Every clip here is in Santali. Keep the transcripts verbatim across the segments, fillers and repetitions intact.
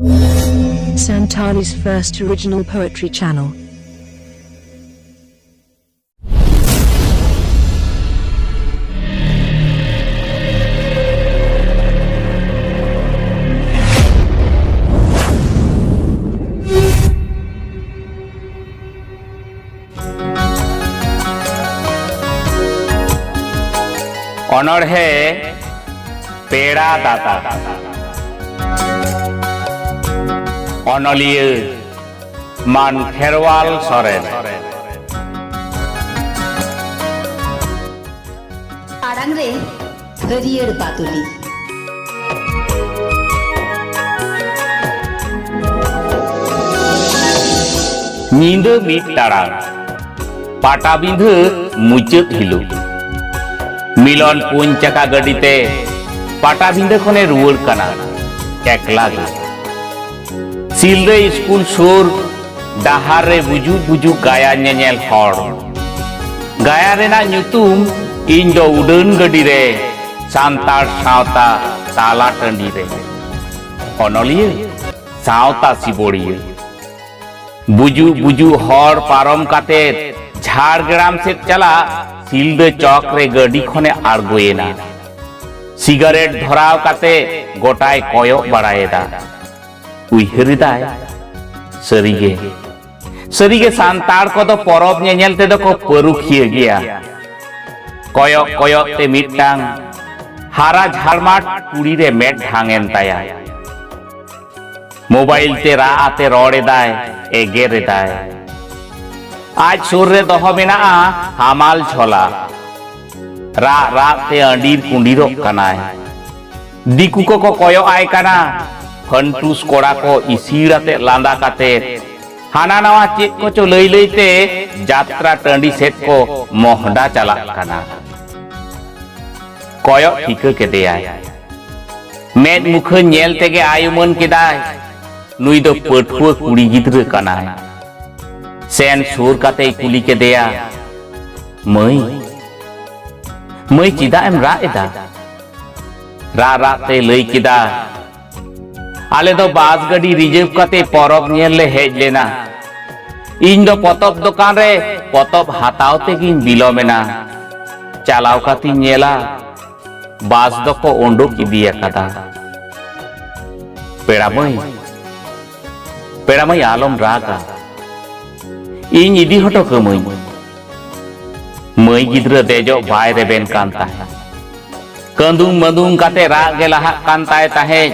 Santali's first original poetry channel. ᱚᱱᱚᱬᱦᱮ ᱯᱮᱲᱟ ᱫᱟᱫᱟ᱾ ᱚᱱᱚᱞᱤᱭᱟᱹ ᱢᱟᱱ ᱠᱷᱮᱨᱣᱟᱞ ᱥᱚᱨᱮᱱ᱾ ᱟᱲᱟᱝ ᱨᱮ ᱦᱟᱹᱨᱭᱟᱹᱲ ᱵᱟᱫᱚᱞᱤ᱾ ᱧᱤᱫᱟᱹ ᱢᱤᱫ ᱴᱟᱲᱟᱝ, ᱯᱟᱴᱟᱵᱤᱸᱫᱷᱟᱹ ᱢᱩᱪᱟᱹᱫ ᱦᱤᱞᱳᱜ᱾ ᱢᱤᱞᱚᱱ ᱯᱩᱱ ᱪᱟᱠᱟ ᱜᱟᱹᱰᱤ ᱛᱮ ᱯᱟᱴᱟᱵᱤᱸᱫᱷᱟᱹ ᱠᱷᱚᱱᱮ ᱨᱩᱣᱟᱹᱲ ᱠᱟᱱᱟ ᱮᱠᱞᱟ ᱜᱮ᱾ ᱥᱤᱞᱫᱟᱹ ᱥᱠᱩᱞ ᱥᱩᱨ ᱰᱟᱦᱟᱨ ᱨᱮ ᱵᱩᱡᱩᱜ ᱵᱩᱡᱩᱜ ᱜᱟᱭᱟ ᱧᱮᱧᱮᱞ ᱦᱚᱲ᱾ ᱜᱟᱭᱟ ᱨᱮᱱᱟᱜ ᱧᱩᱛᱩᱢ ᱤᱧ ᱫᱚ ᱩᱰᱟᱹᱱ ᱜᱟᱹᱰᱤ ᱨᱮ ᱥᱟᱱᱛᱟᱲ ᱥᱟᱶᱛᱟ ᱛᱟᱞᱟ ᱴᱟᱺᱰᱤ ᱨᱮ᱾ ᱚᱱᱚᱞᱤᱭᱟᱹ, ᱥᱟᱶᱛᱟ ᱥᱤᱵᱚᱲᱤᱭᱟᱹ᱾ ᱵᱩᱡᱩᱜ ᱵᱩᱡᱩᱜ ᱦᱚᱲ ᱯᱟᱨᱚᱢ ᱠᱟᱛᱮ ᱡᱷᱟᱲᱜᱨᱟᱢ ᱥᱮᱫ ᱪᱟᱞᱟᱜ ᱥᱤᱞᱫᱟᱹ ᱪᱚᱠ ᱨᱮ ᱜᱟᱹᱰᱤ ᱠᱷᱚᱱᱮ ᱟᱬᱜᱚᱭᱮᱱᱟ᱾ ᱥᱤᱜᱟᱨᱮᱴ ᱫᱷᱚᱨᱟᱣ ᱠᱟᱛᱮ ᱜᱚᱴᱟᱭ ᱠᱚᱭᱚᱜ ᱵᱟᱲᱟᱭᱮᱫᱟ᱾ ᱩᱭᱦᱟᱹᱨ ᱮᱫᱟᱭ, ᱥᱟᱹᱨᱤᱜᱮ, ᱥᱟᱹᱨᱤᱜᱮ ᱥᱟᱱᱛᱟᱲ ᱠᱚᱫᱚ ᱯᱚᱨᱚᱵᱽ ᱧᱮᱧᱮᱞ ᱛᱮᱫᱚ ᱠᱚ ᱯᱟᱹᱨᱩᱠᱷᱤᱭᱟᱹ ᱜᱮᱭᱟ᱾ ᱠᱚᱭᱚᱜ ᱠᱚᱭᱚᱜ ᱛᱮ ᱢᱤᱫᱴᱟᱝ ᱦᱟᱨᱟ ᱡᱷᱟᱲᱢᱟᱴ ᱠᱩᱲᱤ ᱨᱮ ᱢᱮᱫ ᱰᱷᱟᱝ ᱮᱱ ᱛᱟᱭᱟ᱾ ᱢᱳᱵᱟᱭᱤᱞ ᱛᱮ ᱨᱟᱜ ᱟᱛᱮ ᱨᱚᱲ ᱮᱫᱟᱭ, ᱮᱜᱮᱨ ᱮᱫᱟᱭ᱾ ᱟᱡ ᱥᱩᱨ ᱨᱮ ᱫᱚᱦᱚ ᱢᱮᱱᱟᱜᱼᱟ ᱦᱟᱢᱟᱞ ᱡᱷᱚᱞᱟ᱾ ᱨᱟᱜ ᱨᱟᱜ ᱛᱮ ᱟᱺᱰᱤᱨ ᱠᱩᱸᱰᱤᱨᱚᱜ ᱠᱟᱱᱟᱭ᱾ ᱫᱤᱠᱩ ᱠᱚᱠᱚ ᱠᱚᱭᱚᱜ ᱟᱭ ᱠᱟᱱᱟ᱾ ᱯᱷᱟᱹᱱᱴᱩᱥ ᱠᱚᱲᱟ ᱠᱚ ᱤᱥᱤᱲ ᱟᱛᱮ ᱞᱟᱸᱫᱟ ᱠᱟᱛᱮ ᱦᱟᱱᱟ ᱱᱟᱣᱟ ᱪᱮᱫ ᱠᱚᱪᱚ ᱞᱟᱹᱭ ᱞᱟᱹᱭ ᱛᱮ ᱡᱟᱛᱨᱟ ᱴᱟᱺᱰᱤ ᱥᱮᱫ ᱠᱚ ᱢᱚᱦᱰᱟ ᱪᱟᱞᱟᱜ ᱠᱟᱱᱟ᱾ ᱠᱚᱭᱚᱜ ᱴᱷᱤᱠᱟᱹ ᱠᱮᱫᱮᱭᱟᱭ᱾ ᱢᱮᱫ ᱢᱩᱠᱷᱟᱹ ᱧᱮᱞ ᱛᱮᱜᱮ ᱟᱭ ᱩᱢᱟᱹᱱ ᱠᱮᱫᱟᱭ, ᱱᱩᱭ ᱫᱚ ᱯᱟᱹᱴᱷᱩᱣᱟᱹ ᱠᱩᱲᱤ ᱜᱤᱫᱽᱨᱟᱹ ᱠᱟᱱᱟᱭ᱾ ᱥᱮᱱ ᱥᱩᱨ ᱠᱟᱛᱮᱭ ᱠᱩᱞᱤ ᱠᱮᱫᱮᱭᱟ, "ᱢᱟᱹᱭ, ᱢᱟᱹᱭ, ᱪᱮᱫᱟᱜ ᱮᱢ ᱨᱟᱜ ᱮᱫᱟ?" ᱨᱟᱜ ᱨᱟᱜ ᱛᱮᱭ ᱞᱟᱹᱭ ᱠᱮᱫᱟ, ᱟᱞᱮ ᱫᱚ ᱵᱟᱥ ᱜᱟᱹᱰᱤ ᱨᱤᱡᱟᱹᱵᱷ ᱠᱟᱛᱮ ᱯᱚᱨᱚᱵᱽ ᱧᱮᱞ ᱞᱮ ᱦᱮᱡ ᱞᱮᱱᱟ᱾ ᱤᱧ ᱫᱚ ᱯᱚᱛᱚᱵ ᱫᱚᱠᱟᱱ ᱨᱮ ᱯᱚᱛᱚᱵ ᱦᱟᱛᱟᱣ ᱛᱮᱜᱤᱧ ᱵᱤᱞᱚᱢ ᱮᱱᱟ᱾ ᱪᱟᱞᱟᱣ ᱠᱟᱛᱮᱧ ᱧᱮᱞᱟ, ᱵᱟᱥ ᱫᱚᱠᱚ ᱩᱰᱩᱠ ᱤᱫᱤ ᱟᱠᱟᱫᱟ᱾ ᱯᱮᱲᱟ ᱢᱟᱹᱭ, ᱯᱮᱲᱟ ᱢᱟᱹᱭ, ᱟᱞᱚᱢ ᱨᱟᱜᱟ᱾ ᱤᱧ ᱤᱫᱤ ᱦᱚᱴᱚ ᱠᱟᱹᱢᱟᱹᱧ᱾ ᱢᱟᱹᱭ ᱜᱤᱫᱽᱨᱟᱹ ᱫᱮᱡᱚᱜ ᱵᱟᱭ ᱨᱮᱵᱮᱱ ᱠᱟᱱ ᱛᱟᱦᱮᱸᱫ᱾ ᱠᱟᱹᱸᱫᱩᱝ ᱢᱟᱹᱫᱩᱝ ᱠᱟᱛᱮ ᱨᱟᱜ ᱜᱮ ᱞᱟᱦᱟᱜ ᱠᱟᱱ ᱛᱟᱭ ᱛᱟᱦᱮᱸᱫ᱾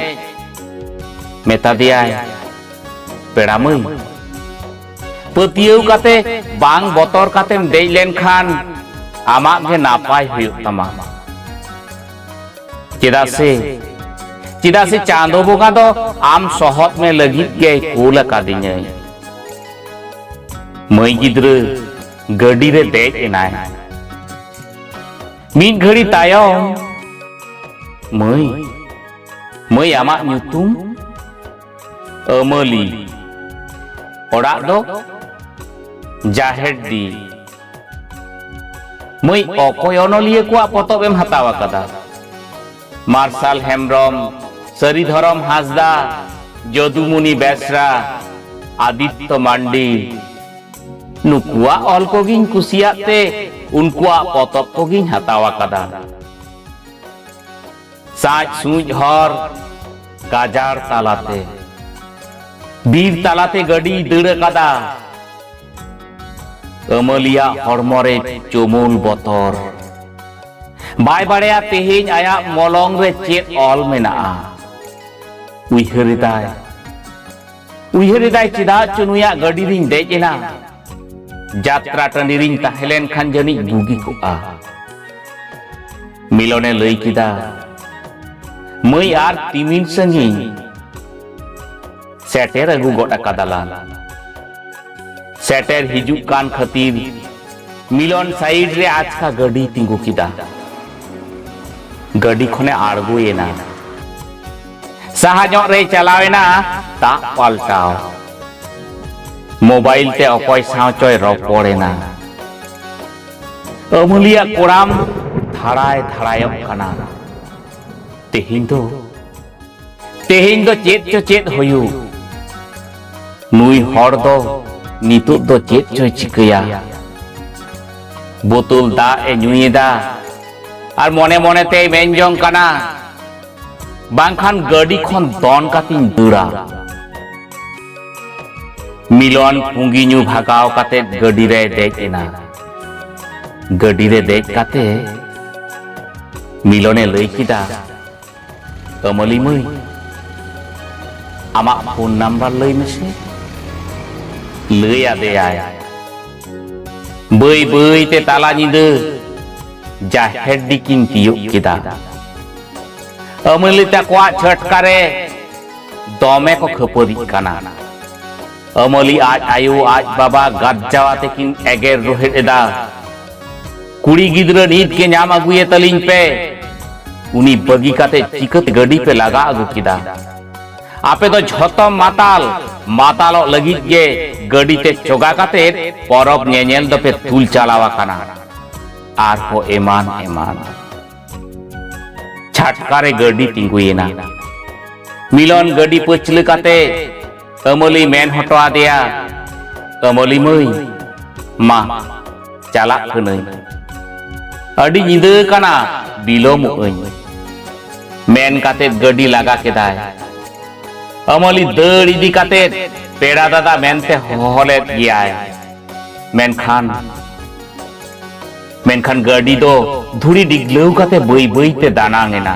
ᱢᱮᱛᱟ ᱫᱮᱭᱟᱭ, ᱯᱮᱲᱟ ᱢᱟᱹᱭ, ᱯᱟᱹᱛᱭᱟᱹᱣ ᱠᱟᱛᱮ ᱵᱟᱝ ᱵᱚᱛᱚᱨ ᱠᱟᱛᱮᱢ ᱫᱮᱡ ᱞᱮᱱᱠᱷᱟᱱ ᱟᱢᱟᱜ ᱜᱮ ᱱᱟᱯᱟᱭ ᱦᱩᱭᱩᱜ ᱛᱟᱢᱟ᱾ ᱪᱮᱫᱟᱜ ᱥᱮ, ᱪᱮᱫᱟᱜ ᱥᱮ ᱪᱟᱸᱫᱚ ᱵᱚᱸᱜᱟ ᱫᱚ ᱟᱢ ᱥᱚᱦᱚᱫ ᱢᱮ ᱞᱟᱹᱜᱤᱫ ᱜᱮᱭ ᱠᱩᱞ ᱟᱠᱟᱫᱤᱧᱟᱹᱭ᱾ ᱢᱟᱹᱭ ᱜᱤᱫᱽᱨᱟᱹ ᱜᱟᱹᱰᱤ ᱨᱮ ᱫᱮᱡ ᱮᱱᱟᱭ᱾ ᱢᱤᱫ ᱜᱷᱟᱹᱲᱤ ᱛᱟᱭᱚᱢ, ᱢᱟᱹᱭ, ᱢᱟᱹᱭ, ᱟᱢᱟᱜ ᱧᱩᱛᱩᱢ? ᱟᱹᱢᱟᱹᱞᱤ᱾ ᱚᱲᱟᱜ ᱫᱚ? ᱡᱟᱦᱮᱨᱰᱤ᱾ ᱢᱟᱹᱭ, ᱚᱠᱚᱭ ᱚᱱᱚᱞᱤᱭᱟᱹ ᱠᱚᱣᱟᱜ ᱯᱚᱛᱚᱵ ᱮᱢ ᱦᱟᱛᱟᱣ ᱟᱠᱟᱫᱟ? ᱢᱟᱨᱥᱟᱞ ᱦᱮᱢᱵᱽᱨᱚᱢ, ᱥᱟᱹᱨᱤ ᱫᱷᱚᱨᱚᱢ ᱦᱟᱸᱥᱫᱟ, ᱡᱚᱫᱩᱢᱩᱱᱤ ᱵᱮᱥᱨᱟ, ᱟᱫᱤᱛᱛᱚ ᱢᱟᱱᱰᱤ, ᱱᱩᱠᱩᱣᱟᱜ ᱚᱞ ᱠᱚᱜᱤᱧ ᱠᱩᱥᱤᱭᱟᱜ ᱛᱮ ᱩᱱᱠᱩᱣᱟᱜ ᱯᱚᱛᱚᱵ ᱠᱚᱜᱤᱧ ᱦᱟᱛᱟᱣ ᱟᱠᱟᱫᱟ᱾ ᱥᱟᱡ ᱥᱩᱡ ᱦᱚᱨ ᱜᱟᱡᱟᱲ ᱛᱟᱞᱟᱛᱮ, ᱵᱤᱨ ᱛᱟᱞᱟᱛᱮ ᱜᱟᱹᱰᱤᱭ ᱫᱟᱹᱲ ᱟᱠᱟᱫᱟ᱾ ᱟᱹᱢᱟᱹᱞᱤᱭᱟᱜ ᱦᱚᱲᱢᱚ ᱨᱮ ᱪᱩᱢᱩᱞ ᱵᱚᱛᱚᱨ᱾ ᱵᱟᱭ ᱵᱟᱲᱟᱭᱟ ᱛᱮᱦᱮᱧ ᱟᱭᱟᱜ ᱢᱚᱞᱚᱝ ᱨᱮ ᱪᱮᱫ ᱚᱞ ᱢᱮᱱᱟᱜᱼᱟ᱾ ᱩᱭᱦᱟᱹᱨ ᱮᱫᱟᱭ, ᱩᱭᱦᱟᱹᱨ ᱮᱫᱟᱭ, ᱪᱮᱫᱟᱜ ᱪᱚ ᱱᱩᱭᱟᱜ ᱜᱟᱹᱰᱤ ᱨᱤᱧ ᱫᱮᱡ ᱮᱱᱟ᱾ ᱡᱟᱛᱨᱟ ᱴᱟᱺᱰᱤ ᱨᱤᱧ ᱛᱟᱦᱮᱸ ᱞᱮᱱ ᱠᱷᱟᱱ ᱡᱟᱹᱱᱤᱡ ᱵᱩᱜᱤ ᱠᱚᱜᱼᱟ᱾ ᱢᱤᱞᱚᱱᱮ ᱞᱟᱹᱭ ᱠᱮᱫᱟ, ᱢᱟᱹᱭ, ᱟᱨ ᱛᱤᱢᱤᱱ ᱥᱟᱺᱜᱤᱧ ᱥᱮᱴᱮᱨ ᱟᱹᱜᱩ ᱜᱚᱫ ᱟᱠᱟᱫᱟᱞᱟᱝ᱾ ᱥᱮᱴᱮᱨ ᱦᱤᱡᱩᱜ ᱠᱟᱱ ᱠᱷᱟᱹᱛᱤᱨ ᱢᱤᱞᱚᱱ ᱥᱟᱭᱤᱰ ᱨᱮ ᱟᱪᱠᱟ ᱜᱟᱹᱰᱤᱭ ᱛᱤᱸᱜᱩ ᱠᱮᱫᱟ᱾ ᱜᱟᱹᱰᱤ ᱠᱷᱚᱱᱮ ᱟᱬᱜᱚᱭᱮᱱᱟ᱾ ᱥᱟᱦᱟ ᱧᱚᱜ ᱨᱮᱭ ᱪᱟᱞᱟᱣ ᱮᱱᱟ ᱫᱟᱜ ᱯᱟᱞᱴᱟᱣ᱾ ᱢᱳᱵᱟᱭᱤᱞ ᱛᱮ ᱚᱠᱚᱭ ᱥᱟᱶ ᱪᱚᱭ ᱨᱚᱯᱚᱲ ᱮᱱᱟ᱾ ᱟᱹᱢᱟᱹᱞᱤᱭᱟᱜ ᱠᱚᱲᱟᱢ ᱫᱷᱟᱲᱟᱭ ᱫᱷᱟᱲᱟᱭᱚᱜ ᱠᱟᱱᱟ᱾ ᱛᱮᱦᱮᱧ ᱫᱚ ᱛᱮᱦᱮᱧ ᱫᱚ ᱪᱮᱫ ᱪᱚ ᱪᱮᱫ ᱦᱩᱭᱩᱜ, ᱱᱩᱭ ᱦᱚᱲ ᱫᱚ ᱱᱤᱛᱚᱜ ᱫᱚ ᱪᱮᱫ ᱪᱚᱭ ᱪᱤᱠᱟᱹᱭᱟ? ᱵᱳᱛᱳᱞ ᱫᱟᱜ ᱮ ᱧᱩᱭᱮᱫᱟ ᱟᱨ ᱢᱚᱱᱮ ᱢᱚᱱᱮ ᱛᱮᱭ ᱢᱮᱱ ᱡᱚᱝ ᱠᱟᱱᱟ, "ᱵᱟᱝᱠᱷᱟᱱ ᱜᱟᱹᱰᱤ ᱠᱷᱚᱱ ᱫᱚᱱ ᱠᱟᱛᱮᱧ ᱫᱟᱹᱲᱟ᱾" ᱢᱤᱞᱚᱱ ᱯᱩᱸᱜᱤ ᱧᱩ ᱵᱷᱟᱜᱟᱣ ᱠᱟᱛᱮ ᱜᱟᱹᱰᱤ ᱨᱮᱭ ᱫᱮᱡ ᱮᱱᱟ᱾ ᱜᱟᱹᱰᱤ ᱨᱮ ᱫᱮᱡ ᱠᱟᱛᱮ ᱢᱤᱞᱚᱱᱮ ᱞᱟᱹᱭ ᱠᱮᱫᱟ, "ᱟᱹᱢᱟᱹᱞᱤ ᱢᱟᱹᱭ, ᱟᱢᱟᱜ ᱯᱷᱳᱱ ᱱᱟᱢᱵᱟᱨ ᱞᱟᱹᱭ ᱢᱮᱥᱮ᱾" ᱞᱟᱹᱭ ᱟᱫᱮᱭᱟᱭ᱾ ᱵᱟᱹᱭ ᱵᱟᱹᱭ ᱛᱮ ᱛᱟᱞᱟ ᱧᱤᱫᱟᱹ ᱡᱟᱦᱮᱨ ᱰᱤ ᱠᱤᱱ ᱛᱤᱭᱳᱜ ᱠᱮᱫᱟ᱾ ᱟᱹᱢᱟᱹᱞᱤ ᱛᱟᱠᱚᱣᱟᱜ ᱪᱷᱟᱹᱴᱠᱟ ᱨᱮ ᱫᱚᱢᱮ ᱠᱚ ᱠᱷᱟᱹᱯᱟᱹᱨᱤᱜ ᱠᱟᱱᱟ᱾ ᱟᱹᱢᱟᱹᱞᱤ ᱟᱡ ᱟᱭᱳ, ᱟᱡ ᱵᱟᱵᱟ ᱜᱟᱨᱡᱟᱣ ᱟᱛᱮ ᱠᱤᱱ ᱮᱜᱮᱨ ᱨᱚᱦᱮᱫ ᱮᱫᱟ, "ᱠᱩᱲᱤ ᱜᱤᱫᱽᱨᱟᱹ ᱱᱤᱛ ᱜᱮ ᱧᱟᱢ ᱟᱹᱜᱩᱭᱮ ᱛᱟᱹᱞᱤᱧ ᱯᱮ᱾ ᱩᱱᱤ ᱵᱟᱹᱜᱤ ᱠᱟᱛᱮ ᱪᱤᱠᱟᱹᱛᱮ ᱜᱟᱹᱰᱤ ᱯᱮ ᱞᱟᱜᱟ ᱟᱹᱜᱩ ᱠᱮᱫᱟ? ᱟᱯᱮ ᱫᱚ ᱡᱷᱚᱛᱚ ᱢᱟᱛᱟᱞ, ᱢᱟᱛᱟᱞᱚᱜ ᱞᱟᱹᱜᱤᱫ ᱜᱮ ᱜᱟᱹᱰᱤ ᱛᱮ ᱪᱚᱜᱟ ᱠᱟᱛᱮ ᱯᱚᱨᱚᱵᱽ ᱧᱮᱧᱮᱞ ᱫᱚᱯᱮ ᱛᱩᱞ ᱪᱟᱞᱟᱣ ᱟᱠᱟᱱᱟ᱾" ᱟᱨᱦᱚᱸ ᱮᱢᱟᱱ ᱮᱢᱟᱱ᱾ ᱪᱷᱟᱴᱠᱟ ᱨᱮ ᱜᱟᱹᱰᱤ ᱛᱤᱸᱜᱩᱭᱮᱱᱟ᱾ ᱢᱤᱞᱚᱱ ᱜᱟᱹᱰᱤ ᱯᱟᱹᱪᱷᱞᱟᱹ ᱠᱟᱛᱮ ᱟᱹᱢᱟᱹᱞᱤ ᱢᱮᱱ ᱦᱚᱴᱚ ᱟᱫᱮᱭᱟ, "ᱟᱹᱢᱟᱹᱞᱤ ᱢᱟᱹᱭ, ᱢᱟ, ᱪᱟᱞᱟᱜ ᱠᱟᱹᱱᱟᱹᱧ᱾ ᱟᱹᱰᱤ ᱧᱤᱫᱟᱹ ᱠᱟᱱᱟ, ᱵᱤᱞᱚᱢᱚᱜ ᱟᱹᱧ᱾" ᱢᱮᱱ ᱠᱟᱛᱮ ᱜᱟᱹᱰᱤ ᱞᱟᱜᱟ ᱠᱮᱫᱟᱭ᱾ ᱟᱹᱢᱟᱹᱞᱤ ᱫᱟᱹᱲ ᱤᱫᱤ ᱠᱟᱛᱮ ᱯᱮᱲᱟ ᱫᱟᱫᱟ ᱢᱮᱱᱛᱮ ᱦᱚᱦᱚ ᱞᱮᱫ ᱜᱮᱭᱟᱭ᱾ ᱢᱮᱱᱠᱷᱟᱱ, ᱢᱮᱱᱠᱷᱟᱱ ᱜᱟᱹᱰᱤ ᱫᱚ ᱫᱷᱩᱲᱤ ᱰᱤᱜᱽᱞᱟᱹᱣ ᱠᱟᱛᱮ ᱵᱟᱹᱭ ᱵᱟᱹᱭ ᱛᱮ ᱫᱟᱱᱟᱝ ᱮᱱᱟ᱾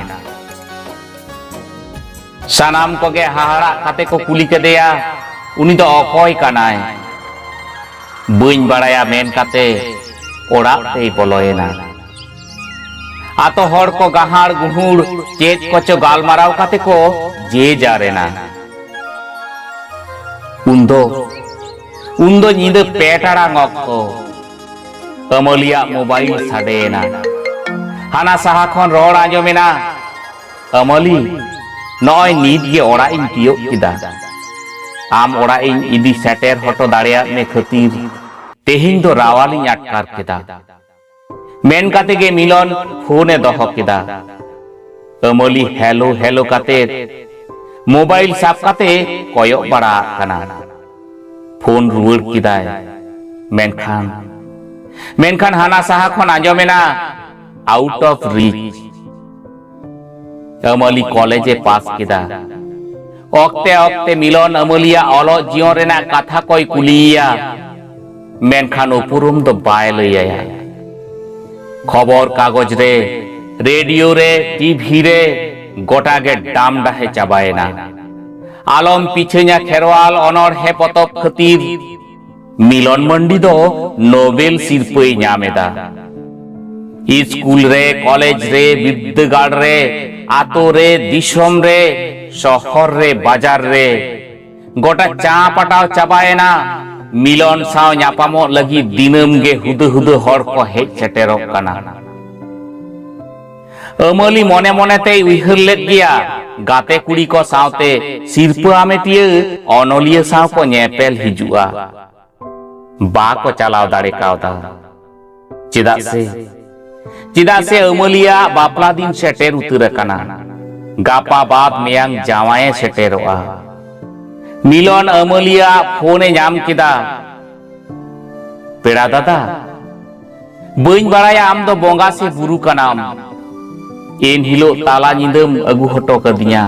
ᱥᱟᱱᱟᱢ ᱠᱚᱜᱮ ᱦᱟᱦᱟᱲᱟᱜ ᱠᱟᱛᱮ ᱠᱚ ᱠᱩᱞᱤ ᱠᱮᱫᱮᱭᱟ, "ᱩᱱᱤ ᱫᱚ ᱚᱠᱚᱭ ᱠᱟᱱᱟᱭ?" "ᱵᱟᱹᱧ ᱵᱟᱲᱟᱭᱟ" ᱢᱮᱱ ᱠᱟᱛᱮ ᱚᱲᱟᱜ ᱛᱮᱭ ᱵᱚᱞᱚᱭᱮᱱᱟ᱾ ᱟᱛᱳ ᱦᱚᱲ ᱠᱚ ᱜᱟᱦᱟᱲ ᱜᱩᱦᱩᱲ ᱪᱮᱫ ᱠᱚᱪᱚ ᱜᱟᱞᱢᱟᱨᱟᱣ ᱠᱟᱛᱮ ᱠᱚ ᱡᱮ ᱡᱟᱨ ᱮᱱᱟ᱾ ᱩᱱᱫᱚ, ᱩᱱᱫᱚ ᱧᱤᱫᱟᱹ ᱯᱮ ᱴᱟᱲᱟᱝ ᱚᱠᱛᱚ᱾ ᱟᱹᱢᱟᱹᱞᱤᱭᱟᱜ ᱢᱳᱵᱟᱭᱤᱞ ᱥᱟᱰᱮᱭᱮᱱᱟ᱾ ᱦᱟᱱᱟ ᱥᱟᱦᱟ ᱠᱷᱚᱱ ᱨᱚᱲ ᱟᱸᱡᱚᱢᱮᱱᱟ, "ᱟᱹᱢᱟᱹᱞᱤ, ᱱᱚᱜᱼᱚᱭ ᱱᱤᱛ ᱜᱮ ᱚᱲᱟᱜ ᱤᱧ ᱛᱤᱭᱳᱜ ᱠᱮᱫᱟ᱾ ᱟᱢ ᱚᱲᱟᱜ ᱤᱧ ᱤᱫᱤ ᱥᱮᱴᱮᱨ ᱦᱚᱴᱚ ᱫᱟᱲᱮᱭᱟᱫ ᱢᱮ ᱠᱷᱟᱹᱛᱤᱨ ᱛᱮᱦᱮᱧ ᱫᱚ ᱨᱟᱣᱟᱞᱤᱧ ᱟᱴᱠᱟᱨ ᱠᱮᱫᱟ᱾" ᱢᱮᱱ ᱠᱟᱛᱮ ᱜᱮ ᱢᱤᱞᱚᱱ ᱯᱷᱳᱱ ᱮ ᱫᱚᱦᱚ ᱠᱮᱫᱟ᱾ ᱟᱹᱢᱟᱹᱞᱤ ᱦᱮᱞᱳ ᱦᱮᱞᱳ ᱠᱟᱛᱮ ᱢᱳᱵᱟᱭᱤᱞ ᱥᱟᱵ ᱠᱟᱛᱮ ᱠᱚᱭᱚᱜ ᱵᱟᱲᱟ ᱟᱜ ᱠᱟᱱᱟ᱾ ᱯᱷᱳᱱ ᱨᱩᱣᱟᱹᱲ ᱠᱮᱫᱟᱭ᱾ ᱢᱮᱱᱠᱷᱟᱱ, ᱢᱮᱱᱠᱷᱟᱱ ᱦᱟᱱᱟ ᱥᱟᱦᱟ ᱠᱷᱚᱱ ᱟᱸᱡᱚᱢᱮᱱᱟ, "Out of reach." ᱟᱹᱢᱟᱹᱞᱤ ᱠᱚᱞᱮᱡᱽ ᱮ ᱯᱟᱥ ᱠᱮᱫᱟ᱾ ᱚᱠᱛᱮ ᱚᱠᱛᱮ ᱢᱤᱞᱚᱱ ᱟᱹᱢᱟᱹᱞᱤᱭᱟᱜ ᱚᱞᱚᱜ ᱡᱤᱭᱚᱱ ᱨᱮᱱᱟᱜ ᱠᱟᱛᱷᱟ ᱠᱚᱭ ᱠᱩᱞᱤᱭᱮᱭᱟ, ᱢᱮᱱᱠᱷᱟᱱ ᱩᱯᱨᱩᱢ ᱫᱚ ᱵᱟᱭ ᱞᱟᱹᱭ ᱟᱭᱟ᱾ ᱠᱷᱚᱵᱚᱨ ᱠᱟᱜᱚᱡᱽ ᱨᱮ, ᱨᱮᱰᱤᱭᱳ ᱨᱮ, ᱴᱤᱵᱷᱤ ᱨᱮ ᱜᱚᱴᱟ ᱜᱮ ᱰᱟᱢ ᱰᱟᱦᱮ ᱪᱟᱵᱟᱭᱮᱱᱟ᱾ ᱟᱞᱚᱢ ᱯᱤᱪᱷᱟᱹᱧᱟ ᱠᱷᱮᱨᱣᱟᱞ ᱚᱱᱚᱬᱦᱮ ᱯᱚᱛᱚᱵ ᱠᱷᱟᱹᱛᱤᱨ ᱢᱤᱞᱚᱱ ᱢᱟᱱᱰᱤ ᱫᱚ ᱱᱳᱵᱮᱞ ᱥᱤᱨᱯᱟᱹᱭ ᱧᱟᱢ ᱮᱫᱟ᱾ ᱤᱥᱠᱩᱞ ᱨᱮ, ᱠᱚᱞᱮᱡᱽ ᱨᱮ, ᱵᱤᱨᱫᱟᱹᱜᱟᱲ ᱨᱮ, ᱟᱛᱳ ᱨᱮ, ᱫᱤᱥᱚᱢ ᱨᱮ, ᱥᱚᱦᱚᱨ ᱨᱮ, ᱵᱟᱡᱟᱨ ᱨᱮ, ᱜᱚᱴᱟ ᱪᱟ ᱯᱟᱴᱟᱣ ᱪᱟᱵᱟᱭᱮᱱᱟ᱾ ᱢᱤᱞᱚᱱ ᱥᱟᱶ ᱧᱟᱯᱟᱢᱚᱜ ᱞᱟᱹᱜᱤᱫ ᱫᱤᱱᱟᱹᱢ ᱜᱮ ᱦᱩᱫᱟᱹ ᱦᱩᱫᱟᱹ ᱦᱚᱲ ᱠᱚ ᱦᱮᱡ ᱥᱮᱴᱮᱨᱚᱜ ᱠᱟᱱᱟ᱾ ᱟᱹᱢᱟᱹᱞᱤ ᱢᱚᱱᱮ ᱢᱚᱱᱮ ᱛᱮᱭ ᱩᱭᱦᱟᱹᱨ ᱞᱮᱫ ᱜᱮᱭᱟ, ᱜᱟᱛᱮ ᱠᱩᱲᱤ ᱠᱚ ᱥᱟᱶᱛᱮ ᱥᱤᱨᱯᱟᱹ ᱟᱢᱮᱴᱤᱭᱟᱹ ᱚᱱᱚᱞᱤᱭᱟᱹ ᱥᱟᱶ ᱠᱚ ᱧᱮᱯᱮᱞ ᱦᱤᱡᱩᱜᱼᱟ᱾ ᱵᱟᱠᱚ ᱪᱟᱞᱟᱣ ᱫᱟᱲᱮ ᱠᱟᱣᱫᱟ᱾ ᱪᱮᱫᱟᱜ ᱥᱮ, ᱪᱮᱫᱟᱜ ᱥᱮ ᱟᱹᱢᱟᱹᱞᱤᱭᱟᱜ ᱵᱟᱯᱞᱟ ᱫᱤᱱ ᱥᱮᱴᱮᱨ ᱩᱛᱟᱹᱨ ᱟᱠᱟᱱᱟ᱾ ᱜᱟᱯᱟ ᱵᱟᱫ ᱢᱮᱭᱟᱝ ᱡᱟᱶᱟᱭᱮ ᱥᱮᱴᱮᱨᱚᱜᱼᱟ᱾ ᱢᱤᱞᱚᱱ ᱟᱹᱢᱟᱹᱞᱤᱭᱟᱜ ᱯᱷᱳᱱᱮ ᱧᱟᱢ ᱠᱮᱫᱟ᱾ "ᱯᱮᱲᱟ ᱫᱟᱫᱟ, ᱵᱟᱹᱧ ᱵᱟᱲᱟᱭᱟ ᱟᱢ ᱫᱚ ᱵᱚᱸᱜᱟ ᱥᱮ ᱵᱩᱨᱩ ᱠᱟᱱᱟᱢ᱾ ᱮᱱ ᱦᱤᱞᱳᱜ ᱛᱟᱞᱟ ᱧᱤᱫᱟᱹᱢ ᱟᱹᱜᱩ ᱦᱚᱴᱚ ᱠᱟᱹᱫᱤᱧᱟ᱾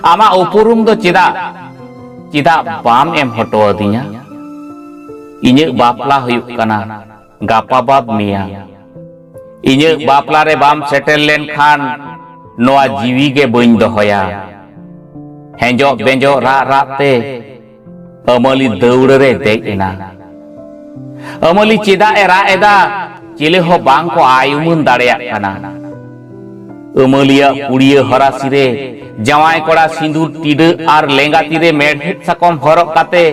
ᱟᱢᱟᱜ ᱩᱯᱨᱩᱢ ᱫᱚ ᱪᱮᱫᱟᱜ, ᱪᱮᱫᱟᱜ ᱵᱟᱢ ᱮᱢ ᱦᱚᱴᱚ ᱟᱹᱫᱤᱧᱟ? ᱤᱧᱟᱹᱜ ᱵᱟᱯᱞᱟ ᱦᱩᱭᱩᱜ ᱠᱟᱱᱟ ᱜᱟᱯᱟ ᱵᱟᱫ ᱢᱮᱭᱟᱝ᱾ ᱤᱧᱟᱹᱜ ᱵᱟᱯᱞᱟ ᱨᱮ ᱵᱟᱢ ᱥᱮᱴᱮᱨ ᱞᱮᱱᱠᱷᱟᱱ ᱱᱚᱣᱟ ᱡᱤᱣᱤ ᱜᱮ ᱵᱟᱹᱧ ᱫᱚᱦᱚᱭᱟ᱾" ᱦᱮᱸᱡᱚᱜ ᱵᱮᱸᱡᱚᱜ ᱨᱟᱜ ᱨᱟᱜ ᱛᱮ ᱟᱹᱢᱟᱹᱞᱤ ᱫᱟᱹᱣᱲᱟᱹ ᱨᱮᱭ ᱫᱮᱡ ᱮᱱᱟ᱾ ᱟᱹᱢᱟᱹᱞᱤ ᱪᱮᱫᱟᱜ ᱮ ᱨᱟᱜ ᱮᱫᱟ? ᱪᱤᱞᱤ ᱦᱚᱸ ᱵᱟᱝ ᱠᱚ ᱟᱭ ᱩᱢᱟᱹᱱ ᱫᱟᱲᱮᱭᱟᱜ ᱠᱟᱱᱟ᱾ ᱟᱹᱢᱟᱹᱞᱤᱭᱟᱜ ᱯᱩᱲᱤᱭᱟᱹ ᱦᱚᱨᱟᱥᱤ ᱨᱮ ᱡᱟᱶᱟᱭ ᱠᱚᱲᱟ ᱥᱤᱸᱫᱩᱨ ᱴᱤᱰᱟᱹᱜ ᱟᱨ ᱞᱮᱸᱜᱟ ᱛᱤᱨᱮ ᱢᱮᱲᱦᱮᱫ ᱥᱟᱠᱚᱢ ᱦᱚᱨᱚᱜ ᱠᱟᱛᱮ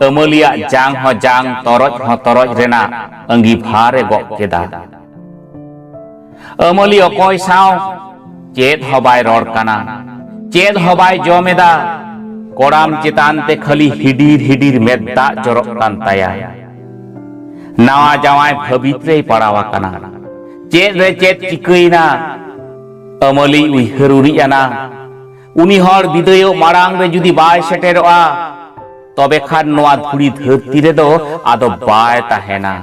ᱟᱹᱢᱟᱹᱞᱤᱭᱟᱜ ᱡᱟᱝ ᱦᱚᱸ ᱡᱟᱝ, ᱛᱚᱨᱚᱡ ᱦᱚᱸ ᱛᱚᱨᱚᱡ ᱨᱮᱱᱟᱜ ᱟᱺᱜᱤᱵᱷᱟᱨ ᱮ ᱜᱚᱜ ᱠᱮᱫᱟ᱾ ᱟᱹᱢᱟᱹᱞᱤ ᱚᱠᱚᱭ ᱥᱟᱶ ᱪᱮᱫ ᱦᱚᱸ ᱵᱟᱭ ᱨᱚᱲ ᱠᱟᱱᱟ, ᱪᱮᱫ ᱦᱚᱸ ᱵᱟᱭ ᱡᱚᱢ ᱮᱫᱟ᱾ ᱠᱚᱲᱟᱢ ᱪᱮᱛᱟᱱ ᱛᱮ ᱠᱷᱟᱹᱞᱤ ᱦᱤᱰᱤᱨ ᱦᱤᱰᱤᱨ ᱢᱮᱫ ᱫᱟᱜ ᱡᱚᱨᱚᱜ ᱠᱟᱱ ᱛᱟᱭᱟ᱾ ᱱᱟᱣᱟ ᱡᱟᱶᱟᱭ ᱵᱷᱟᱹᱵᱤᱛ ᱨᱮᱭ ᱯᱟᱲᱟᱣ ᱟᱠᱟᱱᱟ᱾ ᱪᱮᱫ ᱨᱮ ᱪᱮᱫ ᱪᱤᱠᱟᱹᱭᱮᱱᱟ? ᱟᱹᱢᱟᱹᱞᱤ ᱩᱭᱦᱟᱹᱨ ᱩᱨᱤᱡ ᱟᱱᱟ᱾ ᱩᱱᱤ ᱦᱚᱲ ᱵᱤᱫᱟᱹᱭᱚᱜ ᱢᱟᱲᱟᱝ ᱨᱮ ᱡᱩᱫᱤ ᱵᱟᱭ ᱥᱮᱴᱮᱨᱚᱜᱼᱟ, ᱛᱚᱵᱮ ᱠᱷᱟᱱ ᱱᱚᱣᱟ ᱫᱷᱩᱲᱤ ᱫᱷᱟᱹᱨᱛᱤ ᱨᱮᱫᱚ ᱟᱫᱚ ᱵᱟᱭ ᱛᱟᱦᱮᱱᱟ᱾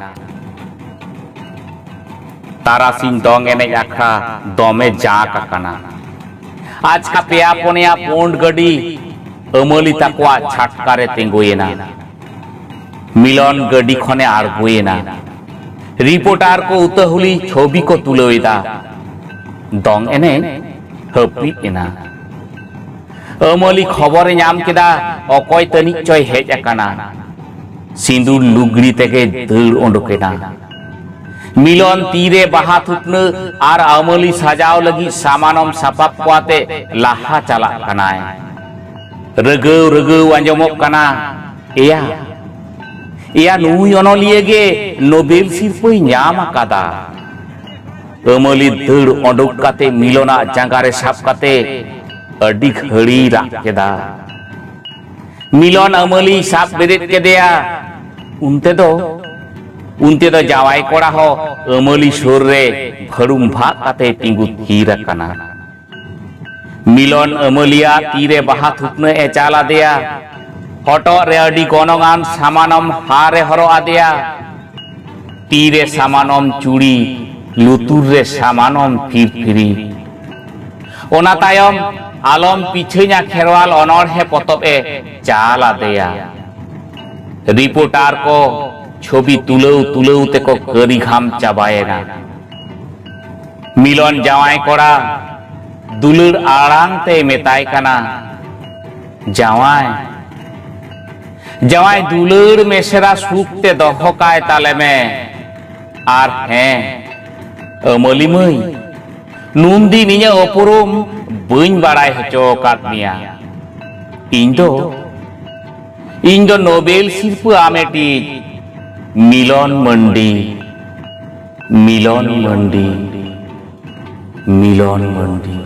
ᱛᱟᱨᱟᱥᱤᱧ ᱫᱚᱝ ᱮᱱᱮᱡ ᱟᱠᱷᱲᱟ ᱫᱚᱢᱮ ᱡᱟᱸᱠ ᱟᱠᱟᱱᱟ᱾ ᱟᱪᱠᱟ ᱯᱮᱭᱟ ᱯᱩᱱᱭᱟ ᱯᱩᱸᱰ ᱜᱟᱹᱰᱤ ᱟᱹᱢᱟᱹᱞᱤ ᱛᱟᱠᱚᱣᱟᱜ ᱪᱷᱟᱴᱠᱟ ᱨᱮ ᱛᱤᱸᱜᱩᱭᱮᱱᱟ᱾ ᱢᱤᱞᱚᱱ ᱜᱟᱹᱰᱤ ᱠᱷᱚᱱᱮ ᱟᱬᱜᱚᱭᱮᱱᱟ᱾ ᱨᱤᱯᱳᱨᱴᱟᱨ ᱠᱚ ᱩᱛᱟᱹᱦᱩᱞᱤ ᱪᱷᱚᱵᱤ ᱠᱚ ᱛᱩᱞᱟᱹᱣ ᱮᱫᱟ᱾ ᱫᱚᱝ ᱮᱱᱮᱡ ᱦᱟᱹᱯᱤᱫ ᱮᱱᱟ᱾ ᱟᱹᱢᱟᱹᱞᱤ ᱠᱷᱚᱵᱚᱨᱮ ᱧᱟᱢ ᱠᱮᱫᱟ, ᱚᱠᱚᱭ ᱛᱟᱹᱱᱤᱡ ᱪᱚᱭ ᱦᱮᱡ ᱟᱠᱟᱱᱟ᱾ ᱥᱤᱸᱫᱩᱨ ᱞᱩᱜᱽᱲᱤ ᱛᱮᱜᱮ ᱫᱟᱹᱲ ᱚᱰᱚᱠ ᱮᱱᱟ᱾ ᱢᱤᱞᱚᱱ ᱛᱤᱨᱮ ᱵᱟᱦᱟ ᱛᱷᱩᱛᱱᱟᱹ ᱟᱨ ᱟᱹᱢᱟᱹᱞᱤ ᱥᱟᱡᱟᱣ ᱞᱟᱹᱜᱤᱫ ᱥᱟᱢᱟᱱᱚᱢ ᱥᱟᱯᱟᱵ ᱠᱚ ᱟᱛᱮ ᱞᱟᱦᱟ ᱪᱟᱞᱟᱜ ᱠᱟᱱᱟᱭ᱾ ᱨᱟᱹᱜᱟᱹᱣ ᱨᱟᱹᱜᱟᱹᱣ ᱟᱸᱡᱚᱢᱚᱜ ᱠᱟᱱᱟ, "ᱮᱭᱟ, ᱮᱭᱟ, ᱱᱩᱭ ᱚᱱᱚᱞᱤᱭᱟᱹ ᱜᱮ ᱱᱳᱵᱮᱞ ᱥᱤᱨᱯᱟᱹᱭ ᱧᱟᱢ ᱟᱠᱟᱫᱟ!" ᱟᱹᱢᱟᱹᱞᱤ ᱫᱟᱹᱲ ᱚᱰᱚᱠ ᱠᱟᱛᱮ ᱢᱤᱞᱚᱱᱟᱜ ᱡᱟᱸᱜᱟ ᱨᱮ ᱥᱟᱵ ᱠᱟᱛᱮ ᱟᱹᱰᱤ ᱜᱷᱟᱹᱲᱤᱭ ᱨᱟᱜ ᱠᱮᱫᱟ᱾ ᱢᱤᱞᱚᱱ ᱟᱹᱢᱟᱹᱞᱤᱭ ᱥᱟᱵ ᱵᱮᱨᱮᱫ ᱠᱮᱫᱮᱭᱟ᱾ ᱩᱱᱛᱮ ᱫᱚ, ᱩᱱᱛᱮ ᱫᱚ ᱡᱟᱶᱟᱭ ᱠᱚᱲᱟ ᱦᱚᱸ ᱟᱹᱢᱟᱹᱞᱤ ᱥᱩᱨ ᱨᱮ ᱵᱷᱟᱹᱲᱩᱢ ᱵᱷᱟᱜ ᱠᱟᱛᱮ ᱛᱤᱸᱜᱩ ᱛᱷᱤᱨ ᱟᱠᱟᱱᱟ᱾ ᱢᱤᱞᱚᱱ ᱟᱹᱢᱟᱹᱞᱤᱭᱟᱜ ᱛᱤᱨᱮ ᱵᱟᱦᱟ ᱛᱷᱩᱛᱱᱟᱹ ᱮ ᱪᱟᱞ ᱟᱫᱮᱭᱟ᱾ ᱦᱚᱴᱚᱜ ᱨᱮ ᱟᱹᱰᱤ ᱜᱚᱱᱚᱝᱟᱱ ᱥᱟᱢᱟᱱᱚᱢ ᱦᱟᱨ ᱮ ᱦᱚᱨᱚᱜ ᱟᱫᱮᱭᱟ᱾ ᱛᱤ ᱨᱮ ᱥᱟᱢᱟᱱᱚᱢ ᱪᱩᱲᱤ, ᱞᱩᱛᱩᱨ ᱨᱮ ᱥᱟᱢᱟᱱᱚᱢ ᱯᱷᱤᱨᱯᱷᱤᱨᱤ᱾ ᱚᱱᱟ ᱛᱟᱭᱚᱢ ᱟᱞᱚᱢ ᱯᱤᱪᱷᱟᱹᱧᱟ ᱠᱷᱮᱨᱣᱟᱞ ᱚᱱᱚᱬᱦᱮ ᱯᱚᱛᱚᱵ ᱮ ᱪᱟᱞ ᱟᱫᱮᱭᱟ᱾ ᱨᱤᱯᱳᱨᱴᱟᱨ ᱠᱚ ᱪᱷᱚᱵᱤ ᱛᱩᱞᱟᱹᱣ ᱛᱩᱞᱟᱹᱣ ᱛᱮᱠᱚ ᱠᱟᱹᱨᱤ ᱜᱷᱟᱢ ᱪᱟᱵᱟᱭᱮᱱᱟ᱾ ᱢᱤᱞᱚᱱ ᱡᱟᱶᱟᱭ ᱠᱚᱲᱟ ᱫᱩᱞᱟᱹᱲ ᱟᱲᱟᱝ ᱛᱮᱭ ᱢᱮᱛᱟᱭ ᱠᱟᱱᱟ, "ᱡᱟᱶᱟᱭ, ᱡᱟᱶᱟᱭ, ᱫᱩᱞᱟᱹᱲ ᱢᱮᱥᱮᱨᱟ ᱥᱩᱠ ᱛᱮ ᱫᱚᱦᱚ ᱠᱟᱭ ᱛᱟᱞᱮ ᱢᱮ᱾ ᱟᱨ ᱦᱮᱸ, ᱟᱹᱢᱟᱹᱞᱤ ᱢᱟᱹᱭ, ᱱᱩᱱᱫᱤᱱ ᱤᱧᱟᱹᱜ ᱩᱯᱨᱩᱢ ᱵᱟᱹᱧ ᱵᱟᱲᱟᱭ ᱦᱚᱪᱚ ᱟᱠᱟᱫ ᱢᱮᱭᱟ᱾ ᱤᱧ ᱫᱚ, ᱤᱧ ᱫᱚ ᱱᱳᱵᱮᱞ ᱥᱤᱨᱯᱟᱹ ᱟᱢᱮᱴᱤᱡ ᱢᱤᱞᱚᱱ ᱢᱟᱱᱰᱤ, ᱢᱤᱞᱚᱱ ᱢᱟᱱᱰᱤ, ᱢᱤᱞᱚᱱ ᱢᱟᱱᱰᱤ᱾"